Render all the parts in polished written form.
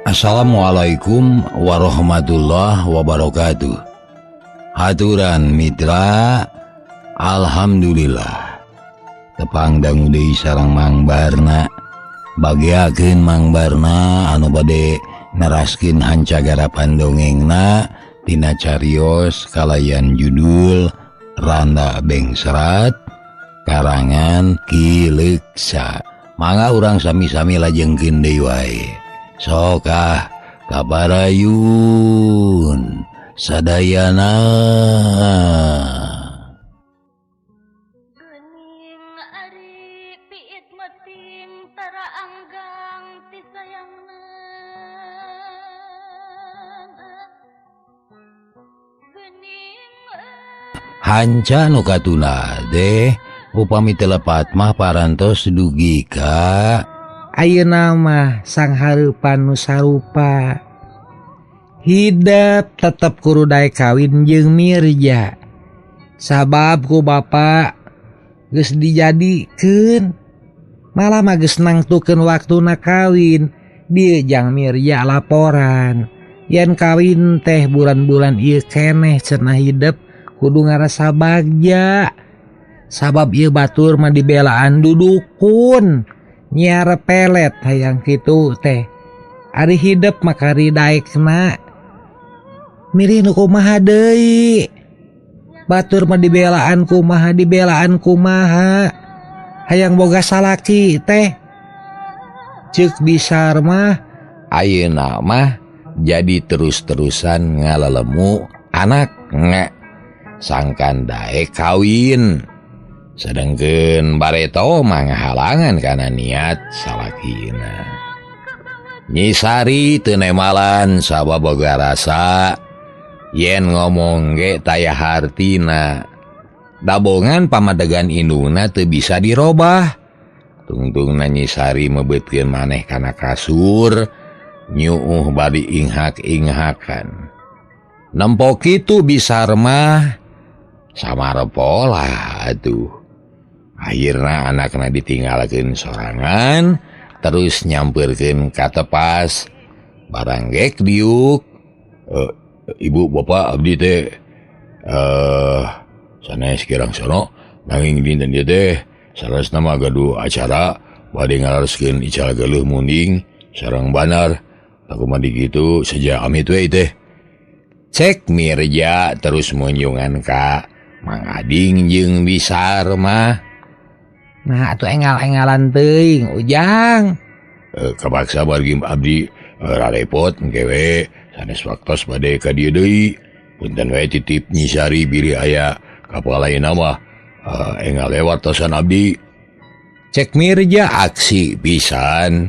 Assalamualaikum warahmatullahi wabarakatuh. Haturan mitra, alhamdulillah tepang dangu deui sareng Mang Barna. Bagiakeun Mang Barna anu bade neraskeun hancagarapan dongengna tina carios kalayan judul Randa Bengsrat karangan Ki Leuksa. Mangga urang sami-sami lajengkeun deui wae. Sokah kabarayun sadayana. Geuning ari piit meting tara anggang ti sayangna. Geuning hanca nu katuna teh upami teu lepat mah parantos dugi ka ayeuna mah sang hareupan nu sarupa. Hidep tetep kudu daek kawin jeung Mirja. Sabab ku bapa geus dijadikeun, malah mah geus nangtukeun waktuna kawin. Dieu jang Mirja laporan yen kawin teh bulan-bulan ieu keneh cenah hidep kudu ngarasa bagja. Sabab ieu batur mah dibelaan dudukun. Nyiar pelet hayang kitu teh. Ari hidep mah kari daekna. Mirih nu kumaha deui? Batur mah dibelaan kumaha, dibelaan kumaha. Hayang boga salaki teh. Ceuk Bisar mah ayeuna mah jadi terus-terusan ngalelemu anak nge sangkan daek kawin. Sedangkeun bareto mah ngahalangan kana niat salakina. Nyi Sari teu nemalan sabab boga rasa yen ngomong ge taya hartina. Dabongan pamadegan indungna teu bisa dirobah. Tungtungna Nyi Sari mebeutkeun maneh kana kasur, nyuuh bari inghak-inghakan. Nempo kitu Bisar mah samarepolah atuh. Akhirna anakna ditinggalkeun sorangan, terus nyamperkeun ka tepas. Barang gek diuk, ibu bapak abdi teh sanes kirang sono nanging dinten ieu teh saresna mah gaduh acara bade ngalareskeun ical geuleuh munding sareng banar. Lakuman di kitu saja amit we teh. Cek Mirja terus munjungan ka Mang Ading jeung Bisar mah. Nah atuh engal-engalan teuing Ujang. Kapaksa bargi abdi rarepot engke we sanes waktos bade ka dieu deui. Punten we titip Nyi Sari bilih aya kapal lainna mah engal lewat tosan abdi. Cek Mirja aksi pisan.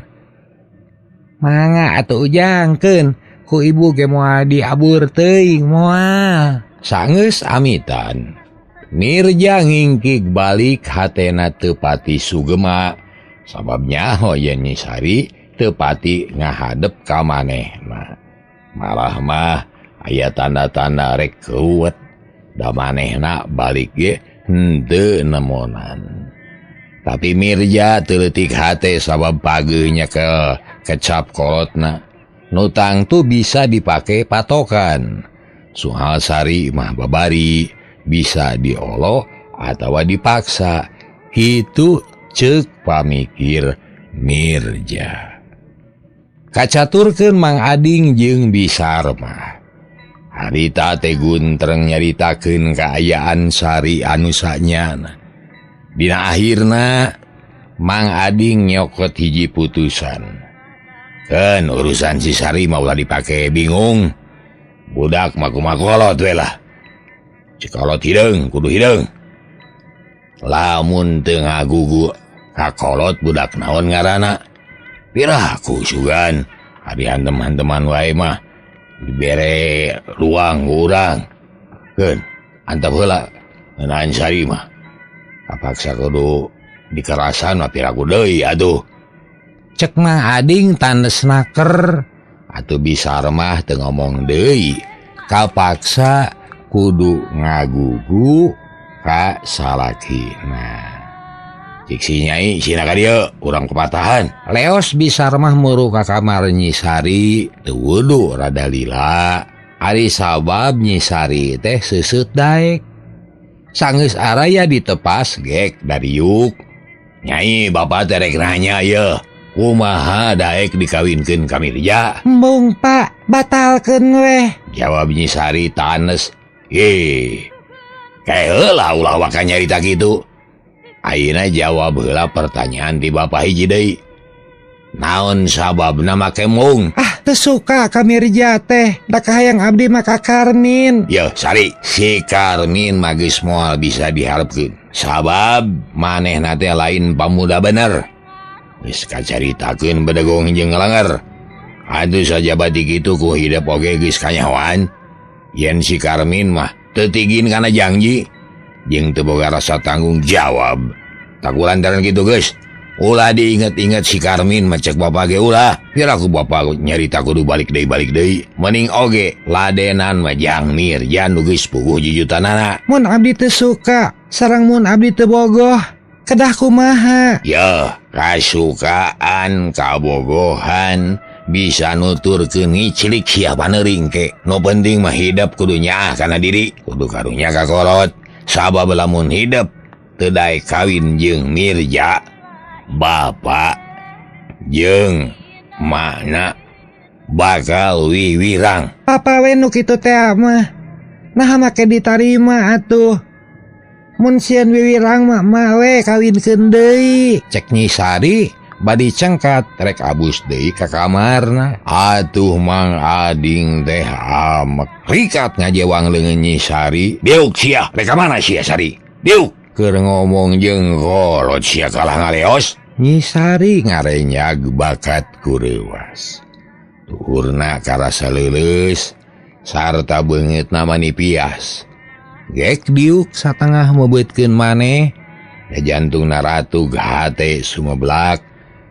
Mangga atuh Ujang keun ku ibu ge moal diabur teuing moal. Sanggeus amitan. Mirja ngingkik balik hatena teu pati sugema sabab nyaho yen Nyi Sari teu pati ngahadep ka manehna. Malah mah aya tanda-tanda rek keuwet da manehna balik ge henteu nemonan. Tapi Mirja teu leutik hate sabab pageuh nyekel kecap kolotna. Nu tangtu bisa dipake patokan. Soal Sari mah babari bisa diolo atawa dipaksa. Kitu ceuk pamikir Mirja. Kacaturkeun Mang Ading jeung Bisar mah. Harita teh guntreng nyaritakeun kaayaan Sari anu sanyana. Dina akhirna Mang Ading nyokot hiji putusan. Keun urusan si Sari mah ulah dipake bingung. Budak mah kumaha kolot we lah. Cikolot hideung kudu hideung. Lamun teu ngagugu kakolot budak naon ngaranna. Piraku sugan ari hantem-hanteman wae mah dibere ruang urang. Keun antep heula ngeunaan Sari mah. Kapaksa kudu dikerasan mah piraku deui atuh. Cek Mang Ading tandes naker atuh Bisar mah teu ngomong deui. Kapaksa kudu ngagugu ka salakina. Cik si Nyai sina ka dieu urang kepatahan. Leos bisa remah muru ka kamar Nyi Sari teu wudu rada lila. Ari sabab Nyi Sari teh seuseut daek. Sanggeus araya ditepas gek dariuk. Nyai bapak teh rek nanya yeuh, kumaha daek dikawinkeun ka Mirja? Embung Pak, batalkeun weh. Jawab Nyi Sari tanes. Ih, kaheula ulah waka nyarita kitu. Ayeuna jawab heula pertanyaan ti bapak hiji deui. Naon sababna make mung? Ah, teu suka ka Mirja teh. Da kahayang abdi mah ka Karmin. Yeuh, Sari, si Karmin mah geus moal bisa diharepkeun. Sabab manehna teh lain pamuda bener. Geus kacaritakeun bedegong jeung ngalanger. Atuh sajabati kitu ku hidep oge geus kanyahoan. Yen si Karmin mah teu tigin kana janji jeung teu boga rasa tanggung jawab. Tak lantaran kitu geus. Ulah diinget-inget si Karmin mah cek bapak ge ulah. Piraku bapak nyarita kudu balik deui. Mending oge ladenan mah jang Mirja nu geus puguh jujutanana. Mun abdi teu suka, sareng mun abdi teu bogoh, kedah kumaha? Yeuh, kasukaan, kabogohan bisa nuturkeun ngiclik sia paneuring ke. Nu penting mah hidep kudu nyaah kana diri, kudu karunya ka kolot. Sabab lamun hidep teu daek kawin jeung Mirja, bapak jeung makna bakal wiwirang. Papa we nu kitu teh mah. Naha make ditarima atuh. Mun sieun wiwirang mah mah we kawinkeun deui. Cek Nyi Sari badi cengkat rek abus deui ka kamarna. Atuh Mang Ading teh amek rikat ngajewang leungeun Nyi Sari. Diuk sia, rek ka mana sia Sari? Diuk. Keur ngomong jeung kolot sia kalah ngaleos. Nyi Sari ngarenyag bakat kureuwas. Tuhurna karasa leuleus sarta beungeutna manipias. Gek diuk satengah meubeutkeun maneh, da jantungna ratug hate sumeblak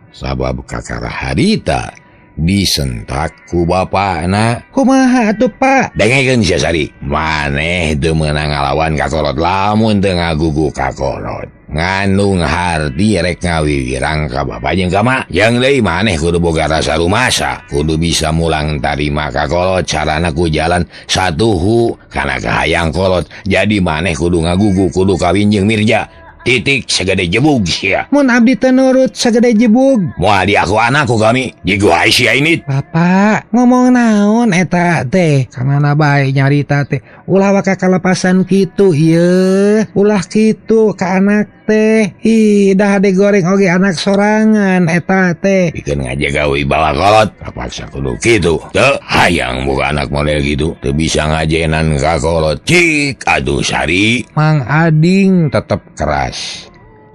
sabab kakara harita disentak ku bapakna. Kumaha atuh Pak? Dengekeun sia Sari, maneh teu meunang ngalawan ka kolot lamun teu ngagugu ka kolot. Ngandung harti rek ngawiwirang ka bapa jeung ka mak. Jeung deui maneh kudu boga rasa rumasa, kudu bisa mulang tarima ka kolot carana ku jalan satuhu kana kahayang kolot. Jadi maneh kudu ngagugu, kudu kawin jeung Mirja. Titik segede jebug sia. Mun abdi teu nurut segede jebug. Moal diaku anakku kami. Jigo ai sia ini. Bapak ngomong naon eta teh? Kamana bae nyarita teh? Ulah waka kalepasan kitu ieu. Ulah kitu ka anak teh. Ih, dah digoreng oge anak sorangan eta teh. Pikeun ngajaga wibawa kolot, kapaksa kudu kitu. Teu hayang boga anak model kitu, teu bisa ngajenan ka kolot. Cik atuh Sari. Mang Ading tetep keras.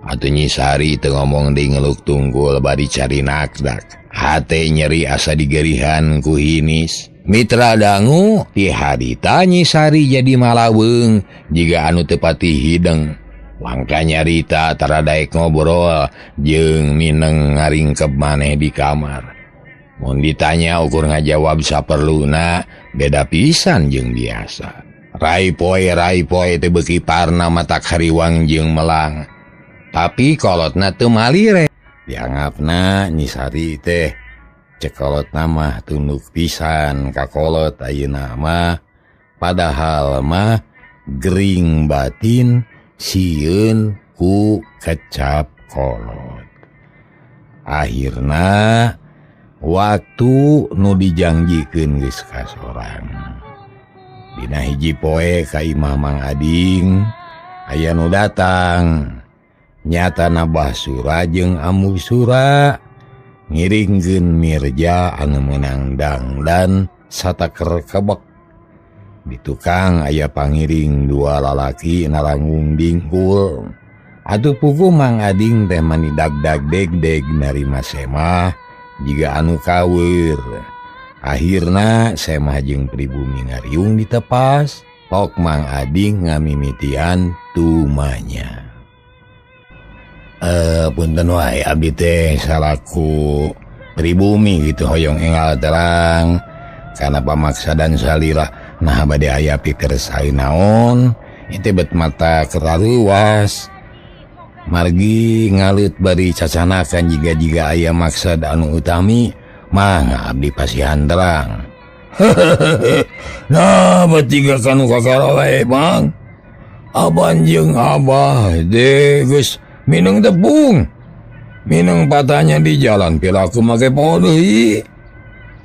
Atuh Nyi Sari teu ngomong deui ngeluk tunggul bari cari nakdak. Hate nyeri asa digerihan ku hinis. Mitra dangu ti harita Nyi Sari jadi malaweung jiga anu teu pati hideng. Langka nyarita tara daek ngobrol jeung mineng ngaringkep maneh di kamar. Mun ditanya ukur ngajawab saperluna beda pisan jeung biasa. Rai poe teh beuki parna matak hariwang jeung melang. Tapi kolotna teu malire. Dianggapna Nyi Sari teh cek kolotna mah tunduk pisan ka kolot ayeuna mah. Padahal mah gering batin sieun ku kecap kolot. Akhirna waktu nu dijangjikeun geus kasorang. Dina hiji poe ka imah Mang Ading aya nu datang. Nyatana Bah Sura jeung Ambu Sura ngiringkeun Mirja anu meunang dangdan sataker kebek. Di tukang aya pangiring dua lalaki naranggung dingkul. Atuh puguh Mang Ading teh mani dag-dag deg-deg narima semah jiga anu kaweur. Akhirna semah jeung pribumi ngariung ditepas, pok Mang Ading ngamimitian tumanya. Punten wae abdi teh salaku pribumi gitu hoyong enggal terang karena pamaksa dan salira. Nah bade aya pikersai naon itu bet mata keraluas. Margi ngalit bari cacanakan jiga-jiga aya maksad anu utami mangga abdi pasihan terang. Nah batiga kanu kakara wae Bang. Aban jeung Abah deh geus mineng tepung. Mineng patahnya di jalan piraku make poho deui.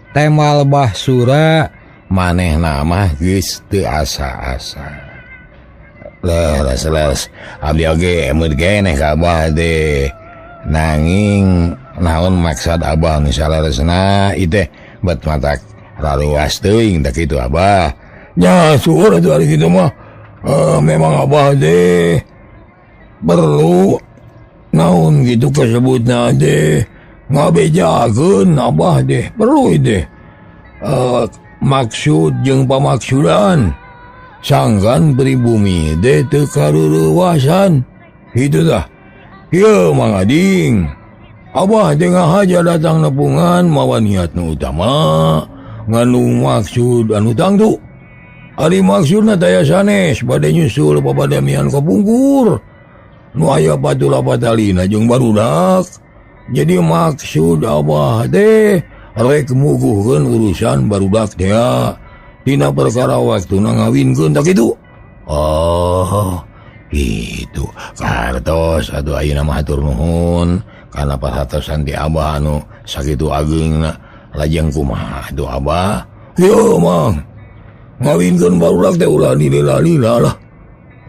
Temal Bah Sura manehna mah geus teu asa-asa. Leres leres abdi oge emut keneh ka Abah teh. Nanging naon maksad Abah nu saleresna ieu teh bet matak raluas teuing teh kitu Abah. Nya syukur atuh ari kitu mah. Memang Abah teh perlu naon gitu kasebutna teh ngabejakeun Abah teh perlu teh. Maksud jeung pamaksudan sangkan pribumi deh teu karureuwasan kitu tah. Ieu Mang Ading Abah teh ngahaja datang nepungan mawa niat nu utama nganu maksud anu tangtu. Ari maksudna daya sanes bade nyusul papadamian kapungkur nu aya patula patalina jeung barudak. Jadi maksud Abah teh rek muguhkeun urusan barudak teh dina perkara waktuna ngawinkeun tak kitu. Oh gitu kartos atuh ayeuna mah hatur nuhun kana perhatosan ti Abah anu sakitu ageungna. Lajeng kumaha atuh Abah? Yo Mang, ngawinkeun barudak teh ulah dilila-lila lah.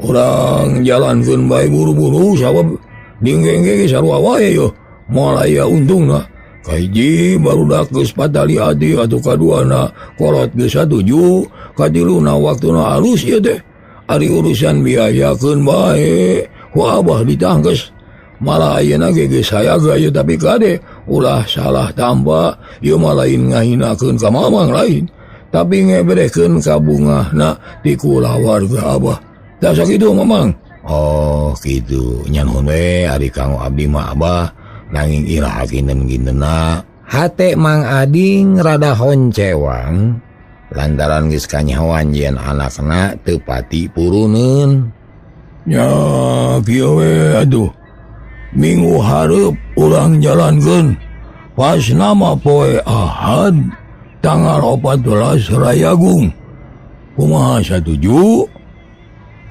Urang jalankeun bae buru-buru sabab dinggeng-geng sarua wae yo. Moal aya untungna. Kahiji barudak geus patali ati atuh kaduana kolot geus satuju, katiluna waktuna alus ieu teh. Ari urusan biayakeun bae ku Abah ditangkes. Malah ayeuna ge geus hayaga ieu tapi kade ulah salah tambah ieu mah lain ngahinakeun ka mamang lain, tapi ngeberekeun ka bungahna ti kulawarga Abah. Tah sakitu Mamang. Oh kitu nya nuhun we ari kanggo abdi mah Abah. Nanging iraha kinten-kintenna hate Mang Ading rada honcewang lantaran geus kanyahoan yen anakna teu pati puruneun. Nya kieu we atuh. Minggu hareup urang jalankeun pas nama poe Ahad tanggal 14 Rayagung. Kumaha satuju?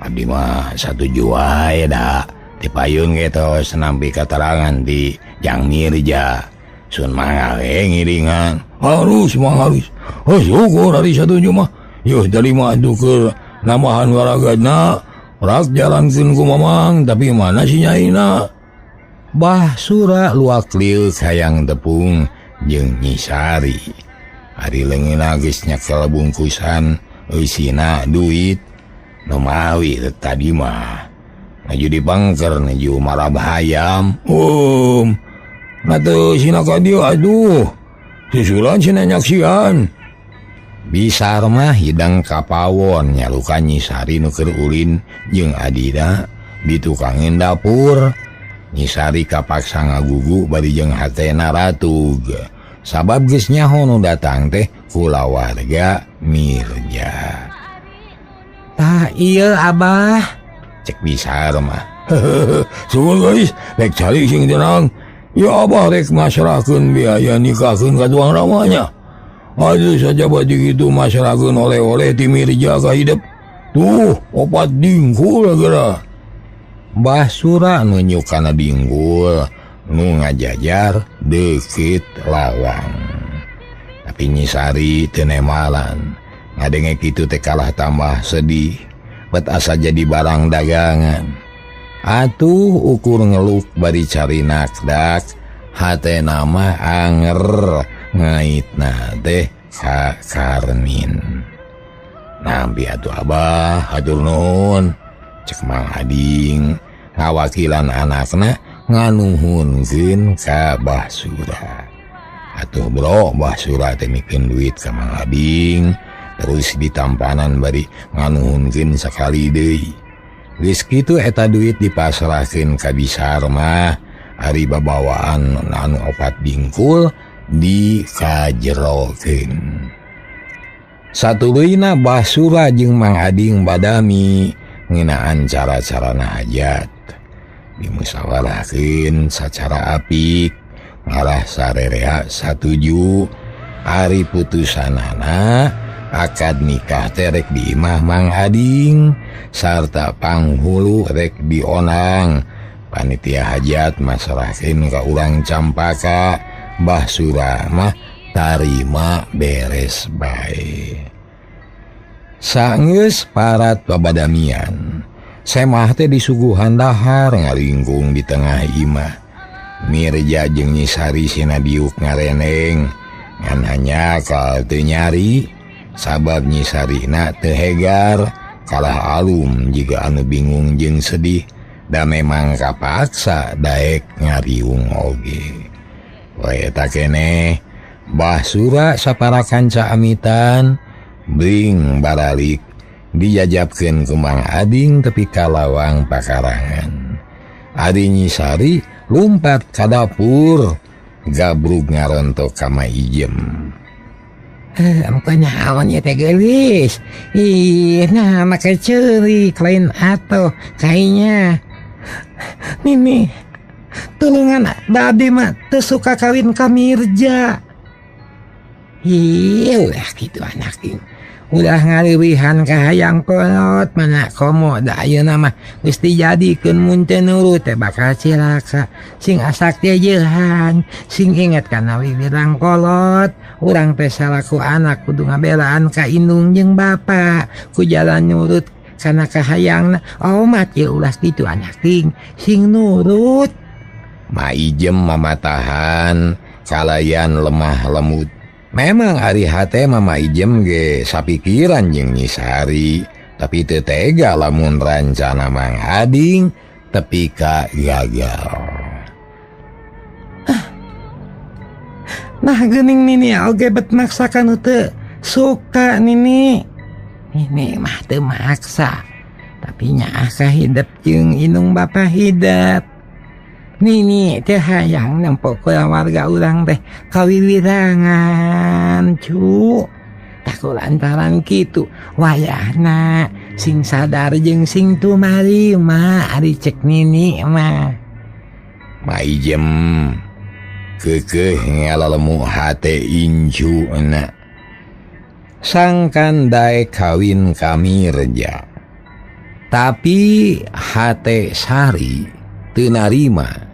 Abdi mah satuju wae da. Dipayun ge tos nampi katerangan di Jang Mirja. Sun mangga we ngiringan. Harus mah harus. Oh syukur ari satuju mah. Yuh dari mah atuh keur namahan waragadna rak jalankeun ku Mamang tapi mana si nyaina? Bah Sura luak liuk hayang tepung jeung Nyi Sari. Ari leungeunna geus nyekel bungkusan eusina duit nu mawi teh tadi mah. Maju dipangker nuju marab hayam. Nah teu sina ka dieu aduh. Susulan sina nyaksian. Bisar mah hidang kapawon nyalukan Nyi Sari nu keur ulin jeung adina di tukangin dapur. Nyi Sari kapaksa ngagugu bari jeung hatena ratug. Sabab geus nyaho nu datang teh kulawarga Mirja. Tah ieu Abah. Cek Bisar mah. Suhun guys, rek cari sing tenang. Ya Abah rek masrahkeun biaya nikahkeun ka tuang ramanya. Aduh saja baju gitu masrahkeun oleh-oleh ti Mirja ka hidep. Tuh, opat dingkul geura. Bah Sura nunjuk kana dingkul nu ngajajar deukeut lawang. Tapi Nyi Sari teu nemalan. Ngadenge kitu teh kalah tambah sedih. Bet asa jadi barang dagangan. Atuh ukur ngeluk bari cari nakdak, hatena mah anger ngaitna teh ka Karmin. Nampi atuh Abah hatur nuhun. Cek Mang Ading ngawakilan anakna nganuhunkeun ka Bah Sura. Atuh bro Bah Sura teh mikeun duit ka Mang Ading. Terus ditampanan bari nganuhunkeun sakali deui. Geus kitu eta duit dipasrahkeun ka Bisar mah ari babawaan anu opat dingkul dikajerokeun. Satuluyna Bah Sura jeung Mang Ading badami ngeunaan cara-carana hajat. Dimusyawarahkeun sacara apik malah sarerea satuju. Ari putusanana akad nikah teh rek di imah Mang Ading sarta panghulu rek dionang. Panitia hajat masrahkeun ka urang Campaka. Mbah Sura mah tarima beres bae. Sanggeus parat babadamian, Semah teh disuguhan dahar ngalingkung di tengah imah. Mirja jeung Nyi Sari sina diuk ngareneng, ngan hanya kal teu nyari sabab Nyi Sarina teu hegar, kalah alum jiga anu bingung jeung sedih, da memang kapaksa daek ngariung oge. Wae eta keneh Mbah Sura sapara kanca amitan bring baralik dijajabkeun ku Mang Ading tepi ka lawang pakarangan. Ari Nyi Sari lumpat ka dapur gabrug ngarontok ka Ma Ijem. Engke naon ieu teh geulis? Ih, nah make ceurik lain atuh kayaknya. Nini, tulungan da abdi mah teu suka kawin ka Mirja. Ih, ulah kitu anak ieu. Ulah ngaleuwihan ka hayang kolot mana komo da ayeuna mah geus dijadikeun mun teu nurut teh bakal cilaka. Sing asak teh jeuhan, sing inget kana wiwirang kolot. Urang teh salaku anak kudu ngabelaan ka indung jeung bapa, ku jalan nurut kana kahayangna. Omat ye ulah kitu anak ting, sing nurut. Ma Ijem mamatahan kalayan lemah lemut. Memang ari hate Mama Ijem ge sapikiran jeung Nyi Sari, tapi teu tega lamun rancana Mang Ading tepi ka gagal. Nah geuning Nini oge bet maksa kanu teu suka Nini. Nini mah teu maksa, tapi nyaah ka hidep jeung indung bapa hidep. Nini teh hayang nempo kulawarga urang teh kawiwirangan cu. Taku lantaran kitu wayahna sing sadar jeung sing tumarima ari cek Nini mah. Ma Ijem keukeuh ngalalemu hate incu na. Sangkan daek kawin ka Mirja, tapi hate Sari teu narima.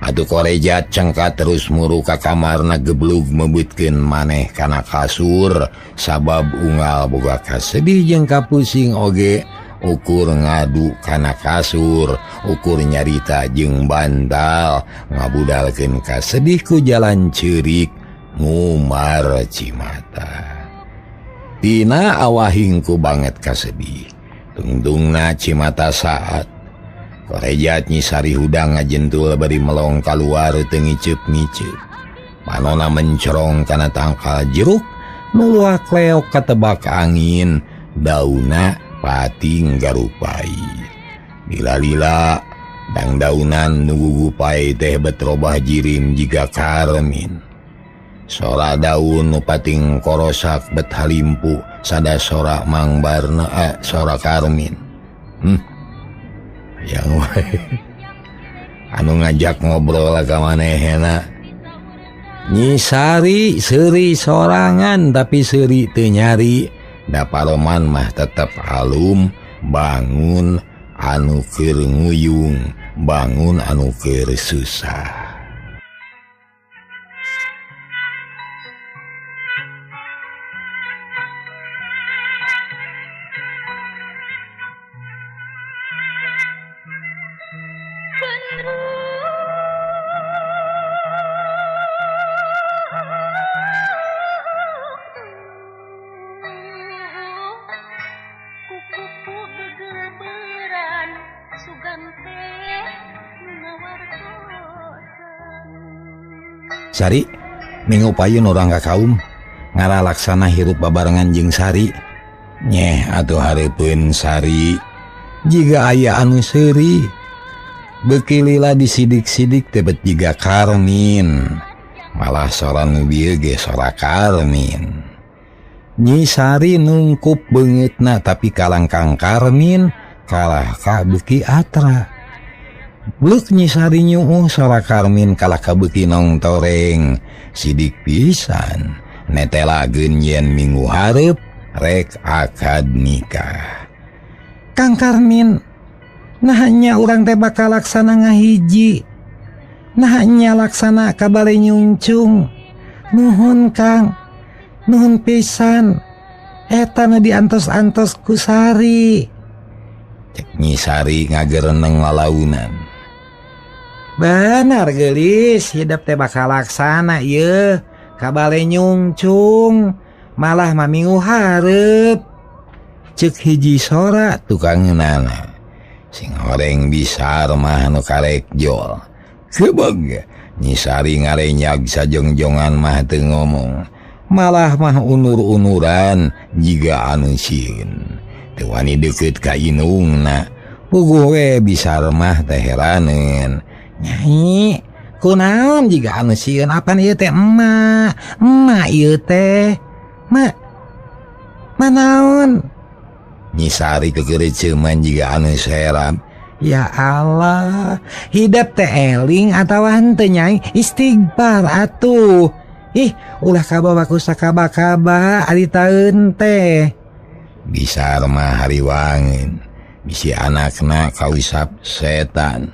Atuh koreja cengka terus muru ka kamarna geblug mebeutkeun maneh kana kasur sabab unggal boga kasedih jeung kapusing oge ukur ngadu kana kasur, ukur nyarita jeung bantal ngabudalkeun kasedih ku jalan ceurik ngumar cimata. Tina awahingku banget kasedih, tungtungna cimata saat korejat Nyi Sari hudang ngajentul bari melong kaluar teu ngiceup-ngiceup. Panona mencorong kana tangkal jeruk nu luak leok katebak angin, dauna pating garupai. Lila-lila dangdaunan nu gugupai teh betrobah jirim jiga karmin. Sora daun nu pating korosak bet halimpu sada sora Mang Barna, sora karmin. Yang wae anu ngajak ngobrol ka manehna. Nyi Sari seuri sorangan tapi seuri teu nyari, da paroman mah tetep alum bangun anu keur nguyung, bangun anu keur susah. Sari minggu payun orang ka kaum ngaralaksana hirup babarengan jeung Sari. Nyeh atuh hareupeun Sari jiga aya anu seuri. Beuki lila disidik-sidik teh bet jiga Karmin. Malah sora nu bieu ge sora Karmin. Nyi Sari nungkup beungeutna tapi kalangkang Karmin kalah ka beuki atra. Bluk Nyi Sari nyuuh sora Karmin kalah kabeuki nongtoreng sidik pisan netelageun yen minggu hareup rek akad nikah. Kang Karmin, nah nya urang teh bakal laksana ngahiji. Nah nya laksana ka bale nyungcung. Nuhun Kang, nuhun pisan. Eta nu diantos-antos ku Sari. Cek Nyi Sari ngagereneng lalaunan. Benar geulis, hidep teh bakal laksana ieu ka bale nyungcung. Malah mah minggu hareup. Cek hiji sora tukang ngeunana. Sing horeng bisar mah nu karek jol. Kebeg Nyi Sari ngarenyag sajongjongan mah teu ngomong. Malah mah unur-unuran jiga anu sieun. Teu wani deukeut ka inungna. Puguh we bisar mah teh heraneun. Nyai, kunaon jiga anu sieun apan ieu teh emak? Emak ieu teh. Mak, manaon? Nyi Sari kekereceman jiga anu serap. Ya Allah, hidep teh eling atawa henteu Nyai, istighfar atuh. Ih, ulah kabawa ku sakaba-kaba ari taeun teh. Bisar mah hariwangeun, bisi anakna kausap setan.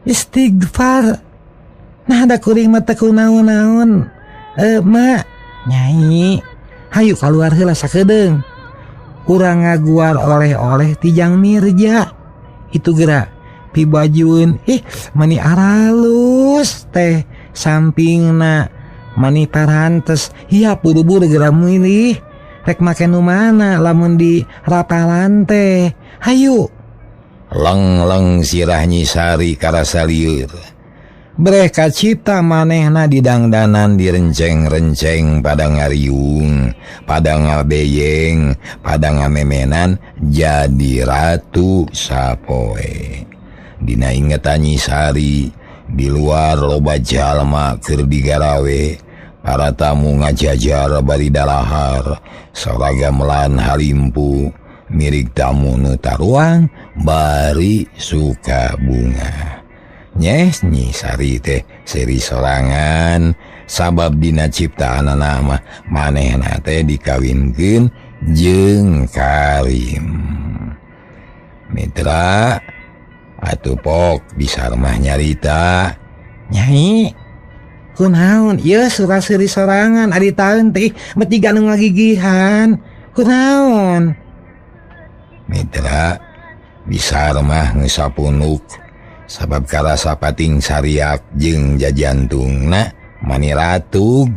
Istighfar. Nah da kuring mah teu kunaon-naon. Mak, Nyai, hayu kaluar heula sakedeung. Urang ngaguar oleh-oleh ti Jang Mirja. Itu geura pibajueun. Ih, mani aralus teh sampingna. Mani parantes. Hiap buru-buru geura milih. Rek make nu mana lamun di rapalan teh. Hayu. Leng-leng sirah Nyi Sari karasa lieur. Breh kacipta manehna didangdanan direnceng-renceng pada ngariung, pada ngabeyeng, pada ngamemenan jadi ratu sapoe. Dina ingetan Nyi Sari, di luar loba jalma keur digarawe, para tamu ngajajar bari dalahar, sora gamelan halimpu, mirik tamu nu taruang bari suka bunga. Nyeh Nyi Sari teh seri sorangan sabab dina ciptaanana mah manehna teh dikawinkeun jeung Karim. Mitra atuh pok bisar mah nyarita. Nyai, kunaon ieu sura seuri sorangan ari taeun teh bet jiga nu ngagigihan. Kunaon? Mitra bisar mah ngeusapunuk sabab karasa pating sariak jeung jajantungna mani ratug.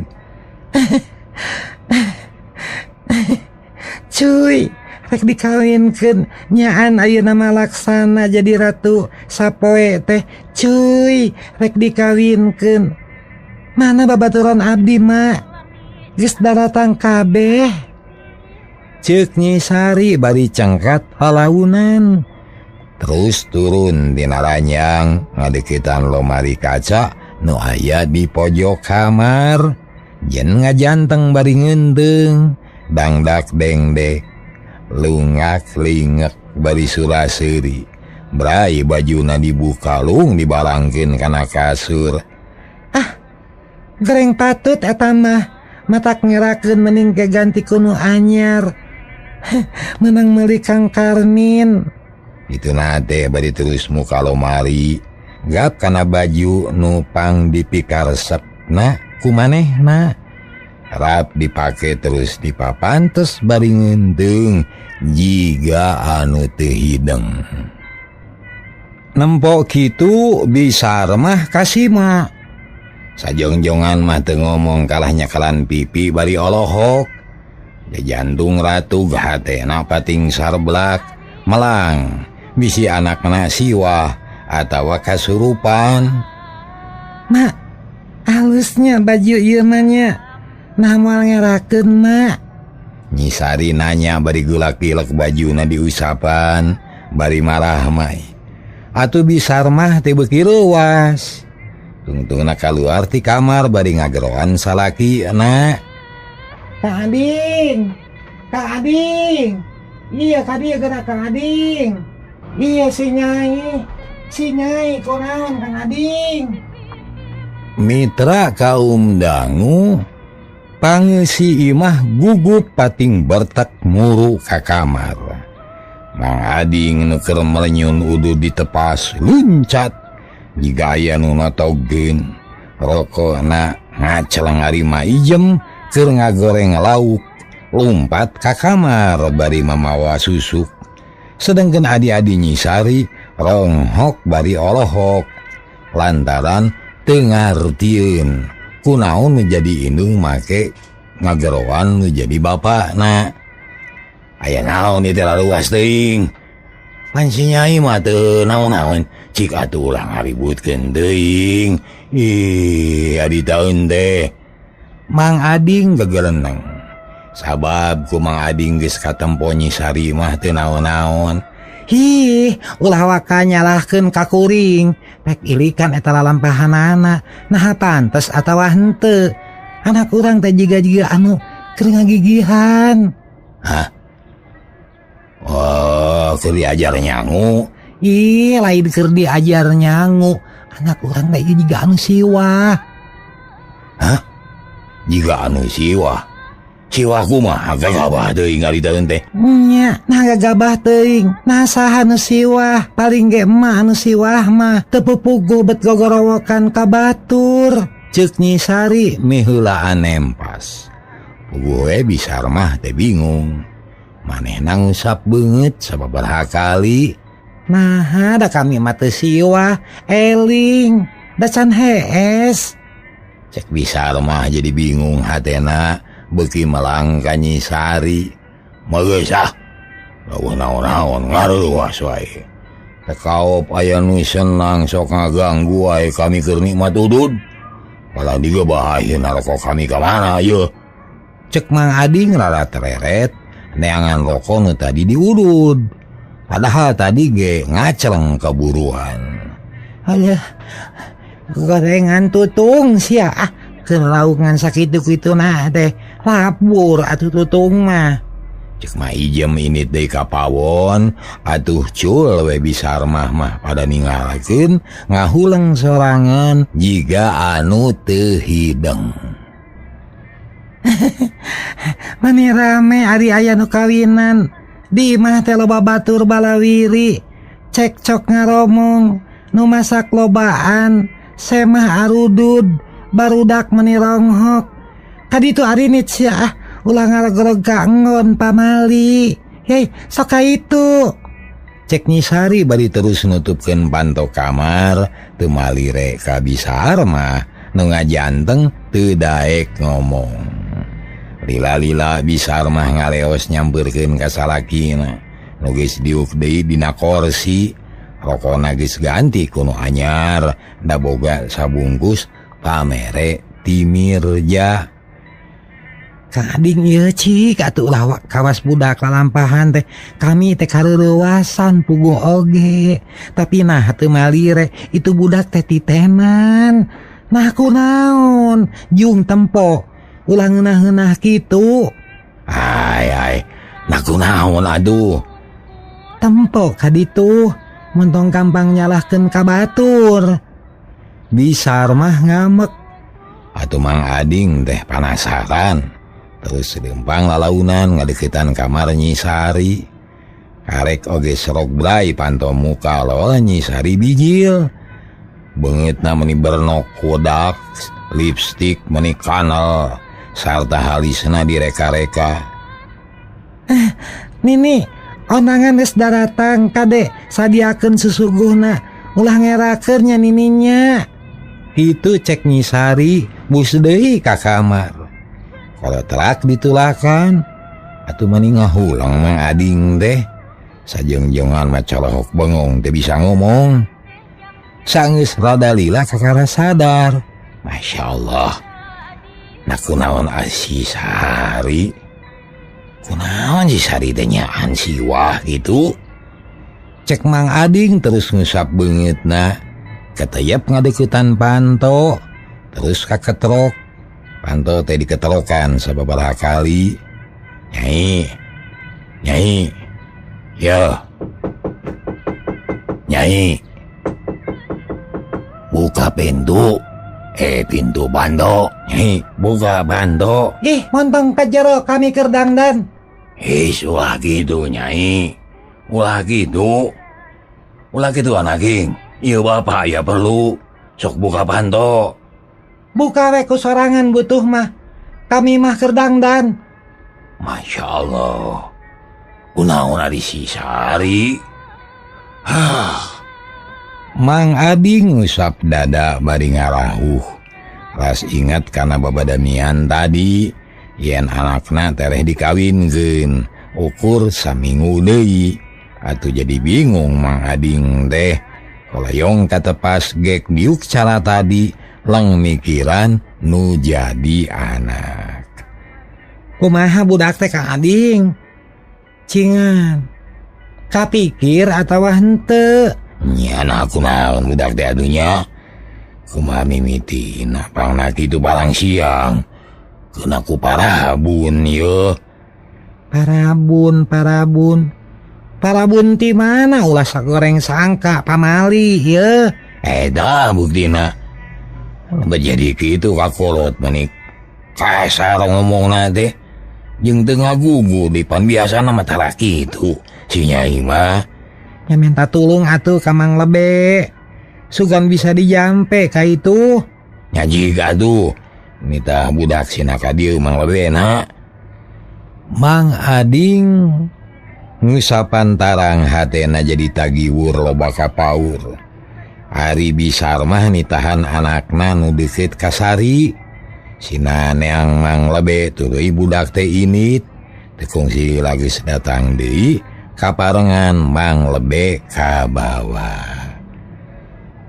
Cuy, rek dikawinkeun nyaan ayeuna mah laksana jadi ratu sapoe teh. Cuy, rek dikawinkeun. Mana babaturan abdi mak? Geus daratang kabeh. Ceuk Nyi Sari bari cengkat halaunan. Terus turun tina ranjang ngadeukeutan lomari kaca nu aya di pojok kamar. Yen ngajanteng bari ngeunteung, dangdak dengdek, lungak lingek bari sura-seuri. Brai bajuna dibuka lung dibalangkeun kana kasur. Ah, gereng patut eta mah, matak ngerakeun mending ke ganti ku nu anyar. Menang meuli Kang Karmin. Itu nate bari terus muka lomari gap kana baju nu pang dipikaresepna kumanehna. Rap dipake terus dipapantes bari ngeunteung jiga anu teu hideng. Nempo kitu bisar mah kasima. Sajongjongan mah teu ngomong kalah nyakalan pipi bari olohok. Jantung ratu hatena pating sarblak melang bisi anakna siwah atawa kasurupan. Mak, halusnya baju ieu mah nya. Nah moal ngerakeun mak. Nyi Sari nanya bari gulak-gilek bajuna diusapan bari marah mai. Atuh bisar mah teh beuki leuwas. Tungtungna kaluar ti kamar bari ngageroan salaki na. Kang Ading, Kang Ading. Iya kadi gerak Kang Ading. Iya si Nyai. Si Nyai kunaon Kang Ading? Mitra kaum dangu pangeusi imah gugup pating bertek muru ka kamar. Mang Ading nu keur melenyun udud ditepas luncat jiga aya nu natogeun. Rokona ngaceleng arima ijem keur ngagoreng lauk lumpat ka kamar bari mamawa susuk. Sedangkan adi-adi Nyi Sari ronghok bari olohok lantaran teu ngartieun kunaon nu jadi indung make ngageroan nu jadi bapakna. Aya naon ieu teh laluas teuing. Pan si Nyai mah teu naon-naon cik atuh ulah ngaributkeun teuing. Ih, adi taeun teh. Mang Ading gegereneng. Sabab ku Mang Ading geus katempo Nyi Sari mah teu naon-naon. Hi, ulah waka nyalahkeun ka kuring. Pek ilikan eta lalampahanana. Naha pantes atawa henteu. Anak urang teh jiga-jiga anu keur ngagigihan. Hah? Oh, keur diajar nyangu. Ih, lain keur diajar nyangu. Anak urang teh jiga anu siwah. Hah? Jiga anu siwah? Siwah kumaha gagabah teuing ari taeun teh? Nya, nah gagabah teuing. Nah saha nu siwah? Paling ge emak anu siwah mah teu pupuguh bet gogorowokan ka batur. Ceuk Nyi Sari miheulaan nempas. Puguh we Bisar mah teh bingung. Manehna ngusap beungeut sababaraha kali. Nah, da kami mah teu siwah, eling, da can hees. Cek Bisar mah jadi bingung hatena. Beuki melang ka Nyi Sari. Geus ah. Leuweuh naon-naon ngaruas wae. Teu kaop aya nu senang sok ngaganggu wae kami keur nikmat udud. Malah digebahayeun rokok kami ka mana yeuh. Cek Mang Ading rara tereret neangan rokok nu tadi diudud. Padahal tadi ge ngaceleng keburuan. Alah, gorengan tutung sia ah. Keur lauk ngan sakitu-kitu nah teh lapur atuh tutung mah. Cek mah ijem ini deui ka pawon atuh cul we Bisar mah pada ninggalkeun ngahuleng sorangan jiga anu teu hideng. Mani rame ari aya nu kawinan di imah teh loba batur balawiri cekcok ngaromong nu masak lobaan semah arudud barudak meni ronghok. Kaditu arinit sia ah ulah ngaregorog ka enggon pamali. Hei, sok ka itu. Cek Nyi Sari bari terus nutupkeun panto kamar teu malire ka Bisar mah nu ngajanteng teu daek ngomong. Lila-lila Bisar mah ngaleos nyampeurkeun ka salakina nu geus diuk deui dina korsi. Rokona geus ganti ku nu anyar da boga sabungkus pamere ti Mirja. Kang Ading ieu cik atuh ulah kawas budak lalampahan teh kami teh kareurewasan puguh oge. Tapi nah teu malire itu budak teh titenan. Nah kunaon jung tempo ulah ngeunah-ngeunah kitu. Ai ai nah kunaon aduh. Tempo ka ditu mun tong gampang nyalahkeun ka batur. Bisar mah ngamek. Atuh Mang Ading teh panasaran. Terus lempang lalaunan ngadeukeutan kamar Nyi Sari. Karek oge serok bray panto muka lola Nyi Sari bijil. Beungeutna meni bernok kodak, lipstik meni kanal, sarta halisna direka-reka. Nini, ondangan geus daratang kade sadiakeun susuguhna. Ulah ngerakeun nya nininya. Itu cek Nyi Sari bus deui ka kamar. Kalau terak ditulakan atuh mani ngahulang Mang Ading teh. Sajengjengan mah colohok bengong teh bisa ngomong. Sanggeus rada lila kakara sadar. Masya Allah. Nah kunaon si Sari? Kunaon si Sari teh nyaan siwah gitu? Cek Mang Ading terus ngusap beungeutna. Keteyep ngadeuketan panto, terus kaketrok. Panto teh diketerokan sababaraha kali. Nyai, nyai, yo, nyai. Buka pintu. Pintu bando. Nyai, buka bando. Ih, montong ka jero kami keur dangdan. Ulah gitu Nyai. Ulah gitu. Ulah gitu anaking. Ieu bapak ya perlu. Sok buka panto. Buka we ku sorangan butuh mah. Kami mah keur dangdan. Masya Allah. Kunaon ari si Sari? Hah. Mang Ading ngusap dada bari ngarahuh. Ras ingat kana babadamian tadi yen anakna tereh dikawinkeun ukur saminggu deui. Atuh jadi bingung Mang Ading teh. Kolayong katepas gek diuk cara tadi lang mikiran nu jadi anak. Kumaha budak teh Kang Ading? Cingan. Kapikir atawa henteu? Nya aku naon budak teh adunya. Kumaha mimitina pangna kitu barang siang. Keuna ku parabun yeuh. Parabun, parabun. Parabun ti mana ulah sagoreng sangka pamali yeuh. Eta buktina. Jadi kitu kakolot menik. Kasar ngomongna teh. Jeung teu ngagugu di pan biasana mah tara kitu. Si Nyai mah ya minta tulung atuh ka Mang Lebe. Sugan bisa dijampe ka itu. Nya jiga atuh. Nitah budak sina ka dieu Mang Lebe na. Mang Ading ngusapan tarang hatena jadi tagiwur loba kapaur. Ari Bisar mah nitahan anakna nu deukeut ka Sari. Sina neang Mang Lebe tuluy budak teh init. Teu kungsi lagi datang deui kaparengan Mang Lebe ka bawah.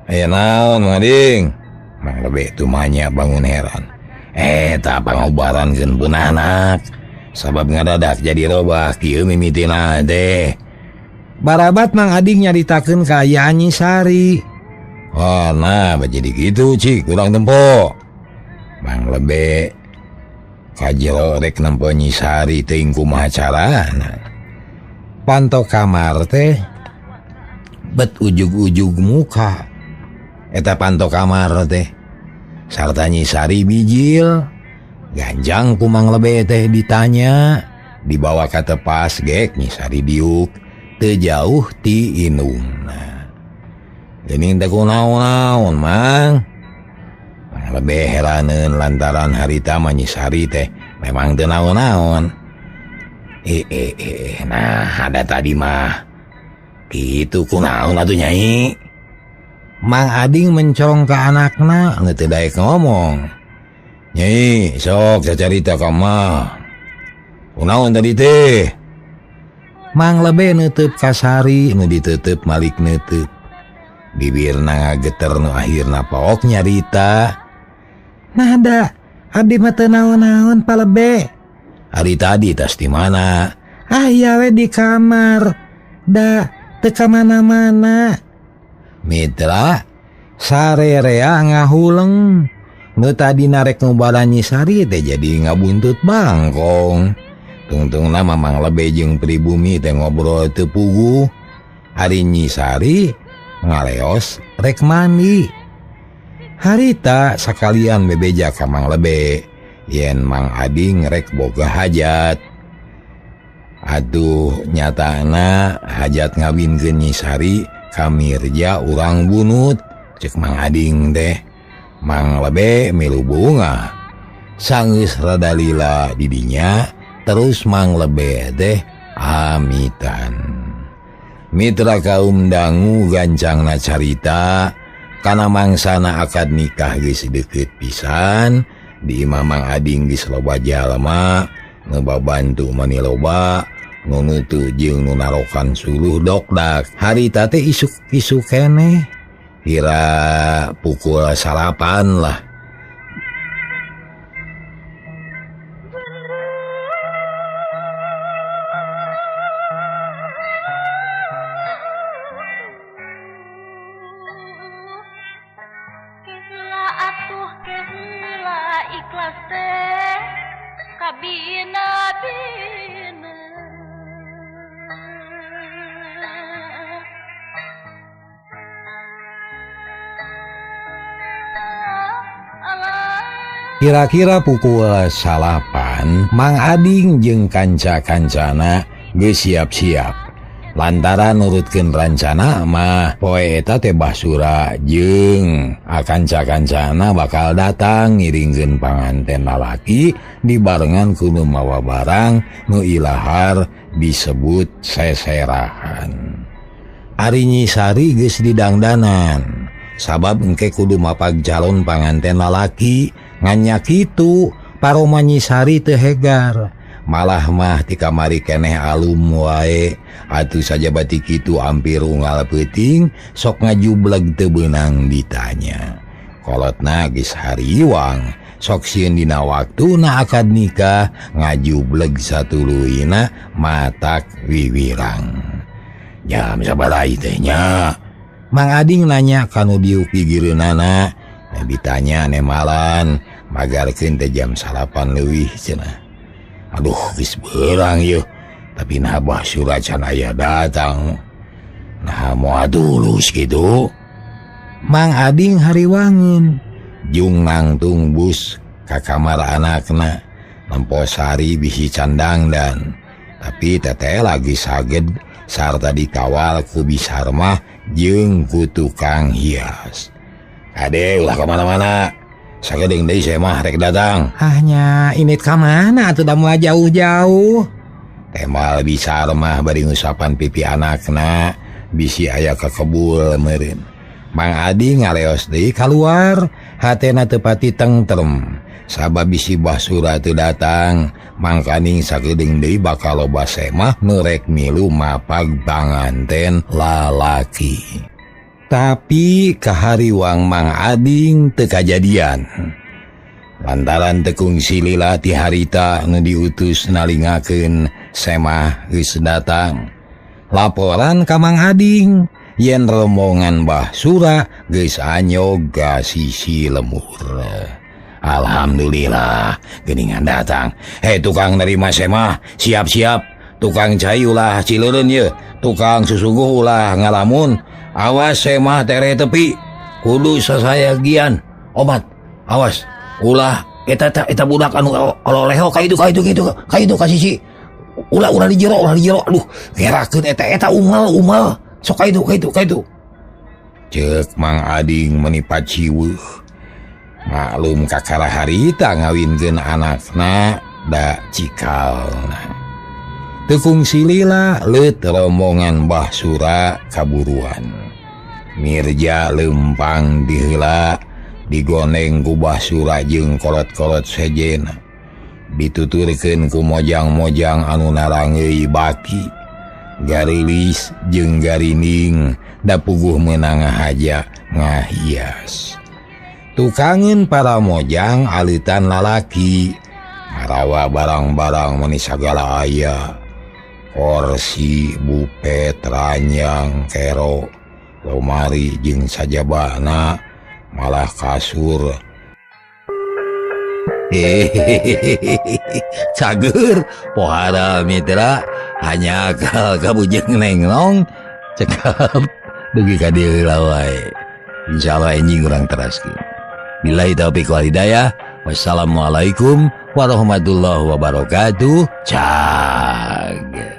Aya naon Mang Ading? Mang Lebe tumanya bangun heran. Eta pangobarankeun pun anak. Sabab ngadadak jadi robah kieu mimitina teh. Barabat Mang Ading nyaritakeun kaayaan Nyi Sari. Oh nah jadi gitu cik urang tempo. Mang Lebe kajelo rek nempo Nyi Sari teuing kumaha carana. Panto kamar teh bet ujug-ujug muka. Eta panto kamar teh sarta Nyi Sari bijil. Ganjang ku Mang Lebe teh ditanya, dibawa ka tepas gek Nyi Sari diuk teu jauh ti indungna. Geuning teh kunaon-naon Mang. Mang Lebe heraneun lantaran harita mah Nyi Sari teh memang teu naon-naon. Nah ada tadi mah kitu kunaon atuh Nyai. Mang Ading mencorong ka anakna nu teu daek ngomong. Nyai, sok sacarita ka mah. Kunaon tadi teh? Mang Lebe neuteub ka Sari nu diteuteub malik neuteub. Bibirna ngageter nu akhirna pook nyarita. Nah da, abdi mah teu naon-naon Pa Lebe. Hari tadi tas di mana? Ah iya we di kamar. Da, teu ka mana-mana. Mitra sarerea ngahuleng. Nu tadi narek ngubaran Nyi Sari teh jadi ngabuntut bangkong. Tungtungna Mamang Lebe jeung pribumi teh ngobrol teu puguh. Ari Nyi Sari ngaleos rek mandi. Harita sakalian bebeja ka Mang Lebe yen Mang Ading rek boga hajat. Aduh nyatana hajat ngawinkeun Nyi Sari ka Mirja urang bunut cek Mang Ading teh. Mang Lebe milu bunga. Sanggeus rada lila didinya terus Mang Lebe teh amitan. Mitra kaum dangu gancangna carita kana mangsana akad nikah geus deukeut pisan. Di imah Mang Ading geus loba jalma nu babantu mani loba nu nutu jeung nu narokan suluh dokdak. Harita teh isuk-isuk keneh kira pukul 8 lah. Kira-kira pukul 9 Mang Ading jeung kanca-kancana geus siap-siap. Lantaran nurutkeun rancana mah poe eta teh Basura jeung kanca-kancana bakal datang ngiringkeun panganten lalaki dibarengan ku nu mawa barang nu ilahar disebut seserahan. Ari Nyi Sari geus didangdanan sabab engke kudu mapag calon panganten lalaki nganya kitu paroma Nyi Sari teu hegar. Malah mah ti kamari keneh alum wae atuh sajabati kitu hampir unggal peuting sok ngajubleg teu beunang ditanya. Kolotna geus hariwang sok sieun dina waktuna akad nikah ngajubleg satuluyna matak wiwirang. Jam sabaraha teh nya? Mang Ading nanya kanu diuk di gireunana. Ditanya nemalan magarkeun teh jam 9 leuwih cenah. Aduh geus beurang yeuh, tapi nah Basura can aya datang. Nah moal tulus kitu. Mang Ading hariwangun jung nangtung bus ka kamar anakna. Nempo Sari bisi candangdan, tapi teteh lagi saged sarta dikawal ku Bisarmah jeung ku tukang hias. Ade ulah ka mana-mana. Sagedeung deui saya mah rek datang. Hanya init ka mana atuh da moal jauh-jauh. Temal Bisarmah bari ngusapan pipi anakna bisi aya kakebul meureun. Mang Adi ngaleos deui kaluar, hatena teu pati tengtrem. Sabab bisi Basura teu datang, mangkaning sagedeung deui bakal loba semah nu rek milu mapag panganten lalaki. Tapi kahariwang Mang Ading teu kajadian. Lantaran tekungsi lila ti harita nu diutus nalingakeun semah geus datang. Laporan ka Mang Ading yen rombongan Basura geus anyog ka sisi lemur. Alhamdulillah geuningan datang. Hei tukang nerima semah, siap-siap. Tukang cai ulah cileureun yeuh, tukang susuguh ulah ngalamun. Awas semah tere tepi, kudu sasayagian. Obat, awas ulah eta eta budak anu ololeho ka itu ka itu ka itu ka itu ka sisi. Ulah ulah di jero, ulah di jero. Aduh, gerakeun eta eta umal umal. Sok ka itu ka itu ka itu. Ceuk Mang Ading meni paciweuh. Maklum kakara harita ngawinkeun anakna da cikalna. Teu kungsi lila leut rombongan Basura kaburuan. Mirja lempang diheula digoneng ku Basura jeung kolot-kolot sejena. Dituturkeun ku mojang-mojang anu narangeui baki. Garilis jeung garining da puguh meunang ngahaja ngahias. Tukangeun para mojang alitan lalaki marawa barang-barang meni sagala aya. Kursi, bupet, ranjang, kero, lomari jeung sajabana malah kasur. Hehehe, cager pohara mitra hanya akal kabujeng nenglong cekap dugi ka dieu heula wae. Insyaallah enjing urang teraskeun. Billahi taufiq wal hidayah. Wassalamualaikum warahmatullahi wabarakatuh. Cag.